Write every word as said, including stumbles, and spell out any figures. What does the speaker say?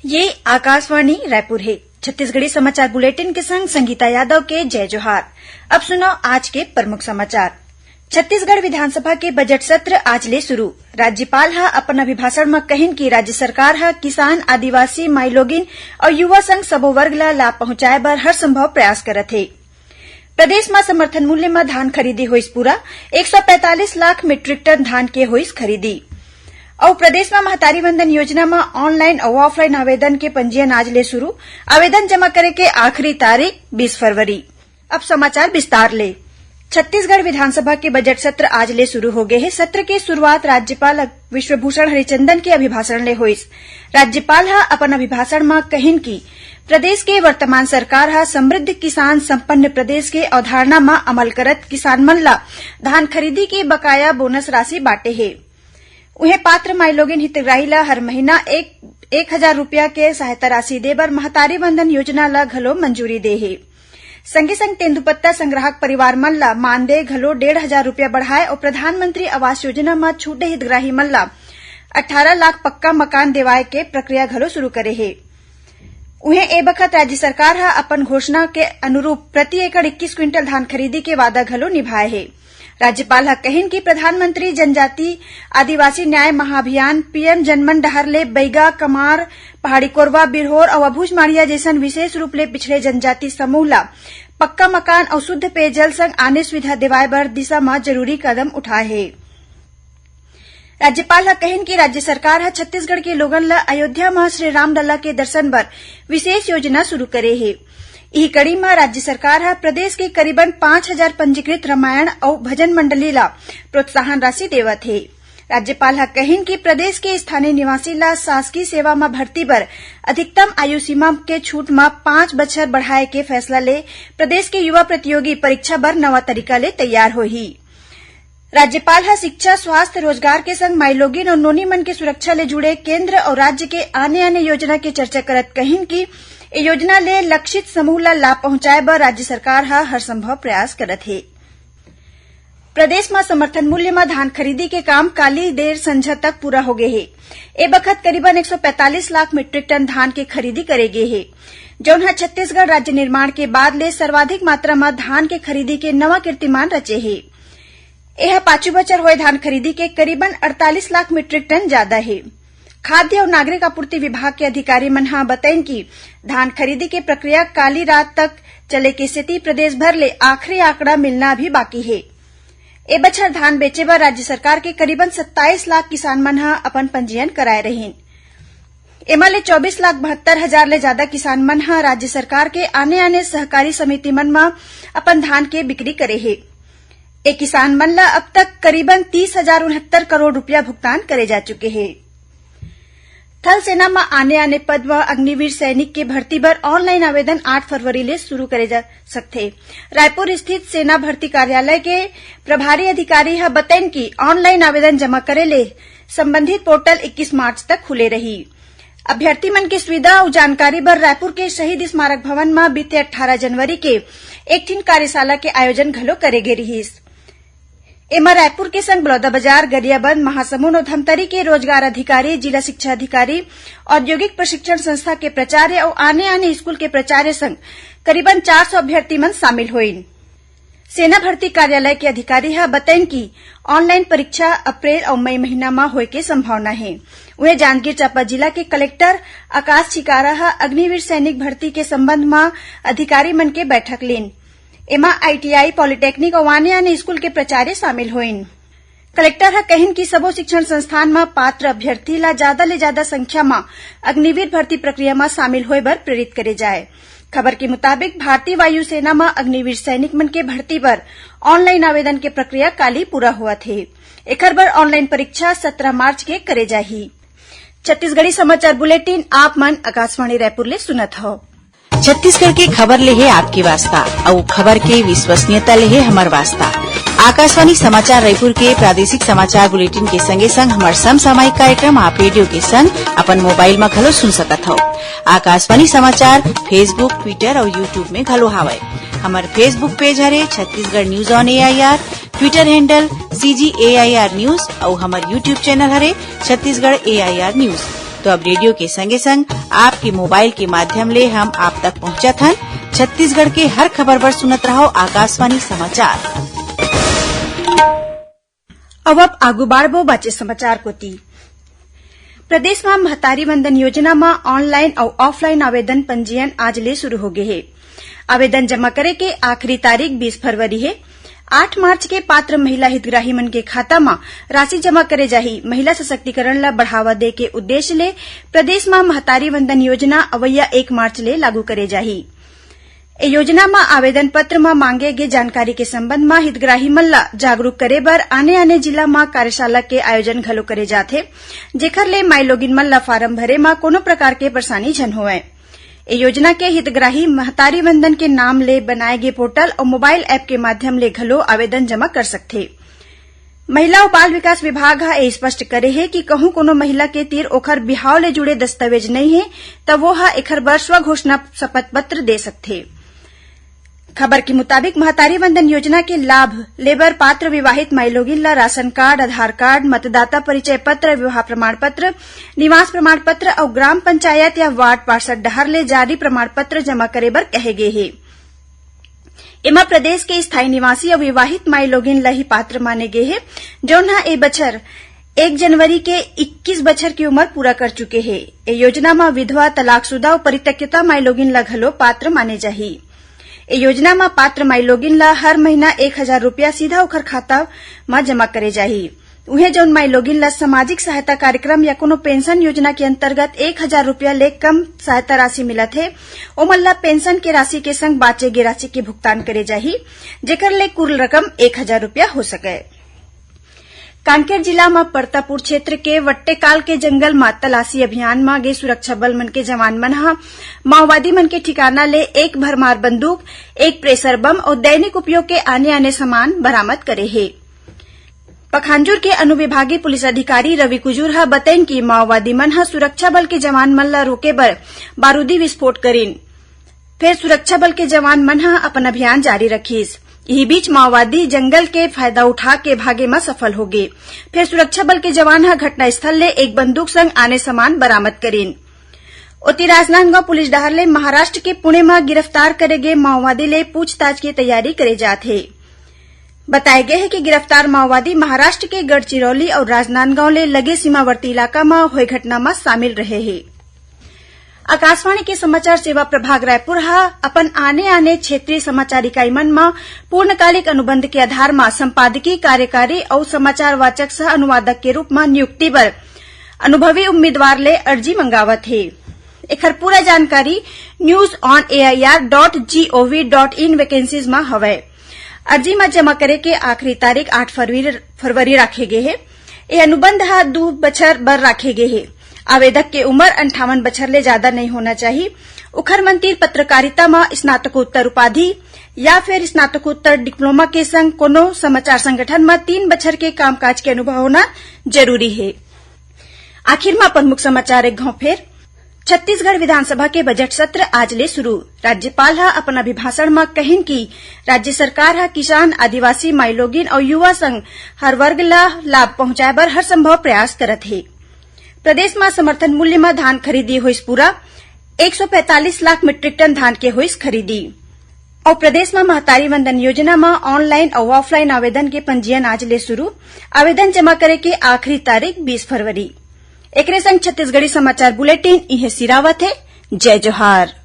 ये आकाशवाणी रायपुर हे। छत्तीसगढ़ी समाचार बुलेटिन के संग संगीता यादव के जय जोहार। अब सुनव आज के प्रमुख समाचार। छत्तीसगढ़ विधानसभा के बजट सत्र आज ले शुरू। राज्यपाल ह अपन अभिभाषण म कहिन कि राज्य सरकार ह किसान, आदिवासी, माईलोगिन अउ युवा संग सबो वर्ग ल लाभ पहुंचाए बर हर संभव प्रयास करत हे। प्रदेश म समर्थन मूल्य म धान खरीदी होइस पूरा, एक सौ पैंतालीस लाख मीट्रिक टन धान के होइस खरीदी। अउ प्रदेश म महतारी वंदन योजना म ऑनलाइन अउ ऑफलाइन आवेदन के पंजीयन आज ले शुरू। आवेदन जमा करे के आखिरी तारीख बीस फरवरी। अब समाचार विस्तार ले। छत्तीसगढ़ विधानसभा के बजट सत्र आज ले शुरू हो गे हे। सत्र के शुरुआत राज्यपाल विश्वभूषण हरिचंदन के अभिभाषण ले होइस। राज्यपाल ह अपन अभिभाषण म कहिन कि प्रदेश के वर्तमान सरकार ह समृद्ध किसान संपन्न प्रदेश के अवधारणा म अमल करत किसान मन ल धान खरीदी के बकाया बोनस राशि बांटे हे। उहें, पात्र माईलोगिन हितग्राही ल हर महीना एक, एक हजार रुपया के सहायता राशि दे बर महतारी वंदन योजना ल घलो मंजूरी दे हे। संगे संग तेंदूपत्ता संग्राहक परिवार मन ल मानदेय घलो डेढ़ हजार रुपया बढ़ाए अउ प्रधानमंत्री आवास योजना म छूटे हितग्राही मन ल अठारह लाख पक्का मकान देवाए के प्रक्रिया घलो शुरू करे हे। उहें, ए बखत राज्य सरकार ह अपन घोषणा के अनुरूप प्रति एकड़ इक्कीस क्विंटल धान खरीदी के वादा घलो निभाए हे। राज्यपाल ह कहिन कि प्रधानमंत्री जनजाति आदिवासी न्याय महाअभियान, पीएम जनमन डहर ले बइगा, कमार, पहाड़ी कोरवा, बिरहोर अउ अभूझमाड़िया जइसन विशेष रूप ले पिछड़े जनजाति समूह ल पक्का मकान अउ शुद्ध पेयजल संग आने सुविधा देवाए बर दिशा म जरूरी कदम उठाए हे। राज्यपाल ह कहिन कि राज्य सरकार ह छत्तीसगढ़ के लोगन ल अयोध्या म श्री रामलला के दर्शन बर विशेष योजना शुरू करे हे। इही कड़ी म राज्य सरकार ह प्रदेश के करीबन पांच हजार पंजीकृत रामायण अउ भजन मंडली ल प्रोत्साहन राशि देवत हे। राज्यपाल ह कहिन कि प्रदेश के स्थानीय निवासी ल शासकीय सेवा म भर्ती बर अधिकतम आयु सीमा के छूट म पांच बछर बढ़ाए के फैसला ले प्रदेश के युवा प्रतियोगी परीक्षा बर नवा तरीका ले तैयार होही। राज्यपाल ह शिक्षा, स्वास्थ्य, रोजगार के संग माईलोगिन अउ नोनी मन के सुरक्षा ले जुड़े केंद्र अउ राज्य के आने-आने योजना के चर्चा करत कहिन कि ए योजना ले लक्षित समूह ल लाभ पहुंचाए बर राज्य सरकार ह हर संभव प्रयास करत हे। प्रदेश म समर्थन मूल्य म धान खरीदी के काम काली देर संझा तक पूरा हो गे हे। ए बखत करीबन एक सौ पैंतालीस लाख मीट्रिक टन धान के खरीदी करे गे हे, जउन ह छत्तीसगढ़ राज्य निर्माण के बाद ले सर्वाधिक मात्रा म धान के खरीदी के नवा कीर्तिमान रचे हे। एह पाछू बछर होए धान खरीदी के करीबन अड़तालीस लाख मीट्रिक टन जादा हे। खाद्य अउ नागरिक आपूर्ति विभाग के अधिकारी मन ह बतइन कि धान खरीदी के प्रक्रिया काली रात तक चले के सेती प्रदेश भर ले आखिरी आंकड़ा मिलना अभी बाकी हे। ए बछर धान बेचे बर राज्य सरकार के करीबन सत्ताईस लाख किसान मन ह अपन पंजीयन कराए रहिन। एमा ले चौबीस लाख बहत्तर हजार ले जादा किसान मन ह राज्य सरकार के आने-आने सहकारी समिति मन म अपन धान के बिक्री करे हे। ए किसान मन ल अब तक करीबन तीस हजार उनहत्तर करोड़ रुपया भुगतान करे जा चुके हे। थल सेना म आने-आने पद म अग्निवीर सैनिक के भर्ती बर ऑनलाइन आवेदन आठ फरवरी ले शुरू करे जा सकथे। रायपुर स्थित सेना भर्ती कार्यालय के प्रभारी अधिकारी ह बतइन कि ऑनलाइन आवेदन जमा करे ले संबंधित पोर्टल इक्कीस मार्च तक खुले रही। अभ्यर्थी मन के सुविधा अउ जानकारी बर रायपुर के शहीद स्मारक भवन म बीते अट्ठारह जनवरी के एक ठिन कार्यशाला के आयोजन घलो करे गे रिहिस। एमा रायपुर के संग बलौदाबाजार, गरियाबंद, महासमुंद अउ धमतरी के रोजगार अधिकारी, जिला शिक्षा अधिकारी, औद्योगिक प्रशिक्षण संस्था के प्राचार्य अउ आने-आने स्कूल के प्राचार्य संग करीबन चार सौ अभ्यर्थी मन शामिल होइन। सेना भर्ती कार्यालय के अधिकारी ह बतइन कि ऑनलाइन परीक्षा अप्रैल अउ मई महीना म होए के संभावना हे। उहें, जांजगीर चांपा जिला के कलेक्टर आकाश चिकारा ह अग्निवीर सैनिक भर्ती के संबंध म अधिकारी मन के बैठक लीन। एमा आईटीआई, पॉलिटेक्निक अउ आने-आने स्कूल के प्राचार्य शामिल होइन। कलेक्टर ह कहिन कि सबो शिक्षण संस्थान म पात्र अभ्यर्थी ल जादा ले जादा संख्या म अग्निवीर भर्ती प्रक्रिया म शामिल होए बर प्रेरित करे जाए। खबर के मुताबिक, भारतीय वायुसेना म अग्निवीर सैनिक मन के भर्ती बर ऑनलाइन आवेदन के प्रक्रिया काली पूरा होवत हे। एखर बर ऑनलाइन परीक्षा सत्रह मार्च के करे जाही। छत्तीसगढ़ी समाचार बुलेटिन आप मन आकाशवाणी रायपुर ले सुनत हव। छत्तीसगढ़ के खबर ले हे आपके वास्ता, अउ खबर के विश्वसनीयता ले हे हमर वास्ता। आकाशवाणी समाचार रायपुर के प्रादेशिक समाचार बुलेटिन के संगे संग हमर समसामयिक कार्यक्रम आप रेडियो के संग अपन मोबाइल म घलो सुन सकत हव। आकाशवाणी समाचार Facebook, Twitter अउ YouTube में घलो हावय। हमर Facebook पेज हरे Chhattisgarh news on AIR, Twitter handle CG AIR news अउ हमर YouTube चैनल हरे छत्तीसगढ़ एआईआर न्यूज। तो अब रेडियो के संगे संग आपके मोबाइल के माध्यम ले हम आप तक पहुंचत हन। छत्तीसगढ़ के हर खबर बर सुनत रहव आकाशवाणी समाचार। अब, अब आगू बाढ़बो बाचे समाचार कोती। प्रदेश म महतारी वंदन योजना म online अउ offline आवेदन पंजीयन आज ले शुरू हो गे हे। आवेदन जमा करे के आखिरी तारीख बीस फरवरी हे। आठ मार्च के पात्र महिला हितग्राही मन के खाता म राशि जमा करे जाही। महिला सशक्तिकरण ल बढ़ावा दे के उद्देश्य ले प्रदेश म महतारी वंदन योजना अवइया एक मार्च ले लागू करे जाही। ए योजना म आवेदन पत्र म मांगे गे जानकारी के संबंध म हितग्राही मन ल जागरूक करे बर आने-आने जिला म कार्यशाला के आयोजन घलो करे जाथे, जेखर ले माईलोगिन मन ल फारम भरे म कोनो प्रकार के परेशानी झन होवय। ए योजना के हितग्राही महतारी वंदन के नाम ले बनाए गे पोर्टल अउ मोबाइल ऐप के माध्यम ले घलो आवेदन जमा कर सकथे। महिला अउ बाल विकास विभाग ह ए स्पष्ट करे हे कि कहूं कोनो महिला के तीर ओखर बिहाव ले जुड़े दस्तावेज नइ हे, त वो ह एखर बर स्वघोषणा शपथ पत्र दे सकथे। खबर के मुताबिक, महतारी वंदन योजना के लाभ लेबर पात्र विवाहित माईलोगिन ल राशन कार्ड, आधार कार्ड, मतदाता परिचय पत्र, विवाह प्रमाण पत्र, निवास प्रमाण पत्र अउ ग्राम पंचायत या वार्ड पार्षद डहार ले जारी प्रमाण पत्र जमा करे बर कहे गे हे। एमा प्रदेश के स्थायी निवासी अउ विवाहित माईलोगिन ल ही पात्र माने गे हे, जउन ह ए बछर एक जनवरी के इक्कीस बछर के उमर पूरा कर चुके हे। ए योजना म विधवा, तलाकशुदा अउ परित्यक्ता माईलोगिन ल घलो पात्र माने जाही। ए योजना म पात्र माईलोगिन ल हर महीना एक हजार रुपया सीधा ओखर खाता म जमा करे जाही। उहें, जउन माईलोगिन ल सामाजिक सहायता कार्यक्रम या कोनो पेंशन योजना के अंतर्गत एक हजार रुपया ले कम सहायता राशि मिलत हे, ओमन ल पेंशन के राशि के संग बांचे गे राशि के भुगतान करे जाही, जेकर ले कुल रकम एक हजार रुपया हो सकय। कांकेर जिला म परतापुर क्षेत्र के वट्टेकाल के जंगल म तलाशी अभियान म गे सुरक्षा बल मन के जवान मन ह माओवादी मन के ठिकाना ले एक भरमार बंदूक, एक प्रेशर बम अउ दैनिक उपयोग के आने-आने सामान बरामद करे हे। पखांजूर के अनुविभागीय पुलिस अधिकारी रवि कुजूर ह बतइन कि माओवादी मन ह सुरक्षा बल के जवान मन ल रोके बर बारूदी विस्फोट करिन। फेर सुरक्षा बल के जवान मन ह अपन अभियान जारी रखिस। इही बीच माओवादी जंगल के फायदा उठा के भागे म सफल होगे। फेर सुरक्षा बल के जवान ह घटनास्थल ले एक बंदूक संग आने सामान बरामद करिन। ओती राजनांदगांव पुलिस डहार ले महाराष्ट्र के पुणे म गिरफ्तार करे गे माओवादी ले पूछताछ के तैयारी करे जात हे। बताए गे हे कि गिरफ्तार माओवादी महाराष्ट्र के गढ़चिरौली अउ राजनांदगांव ले लगे सीमावर्ती इलाका म होए घटना म शामिल रहे हे। आकाशवाणी के समाचार सेवा प्रभाग रायपुर ह अपन आने-आने क्षेत्रीय समाचार इकाई मन म पूर्णकालिक अनुबंध के आधार म संपादकीय, कार्यकारी अउ समाचार वाचक सह अनुवादक के रूप म नियुक्ति बर अनुभवी उम्मीदवार ले अर्जी मंगावत हे। एखर पूरा जानकारी news on air dot gov dot in vacancies म हवय। अर्जी म जमा करे के आखिरी तारीख आठ फरवरी, फरवरी राखे गे हे। ए अनुबंध ह दू बछर बर राखे गे हे। आवेदक के उमर अंठावन बछर ले जादा नइ होना चाही। उखर मन तीर पत्रकारिता म स्नातकोत्तर उपाधि या फिर स्नातकोत्तर डिप्लोमा के संग कोनो समाचार संगठन म तीन बछर के कामकाज के अनुभव होना जरूरी हे। आखिर म प्रमुख समाचार एक घांव फेर। छत्तीसगढ़ विधानसभा के बजट सत्र आज ले शुरू। राज्यपाल ह अपन अभिभाषण म कहिन कि राज्य सरकार ह किसान, आदिवासी, माईलोगिन अउ युवा संग हर वर्ग ल लाभ पहुंचाए बर हर संभव प्रयास करत हे। प्रदेश म समर्थन मूल्य म धान खरीदी होइस पूरा, एक सौ पैंतालीस लाख मीट्रिक टन धान के होइस खरीदी। अउ प्रदेश म महतारी वंदन योजना म online अउ offline आवेदन के पंजीयन आज ले शुरू। आवेदन जमा करे के आखिरी तारीख बीस फरवरी। एकरे संग छत्तीसगढ़ी समाचार बुलेटिन इहें सिरावत हे। जय जोहार।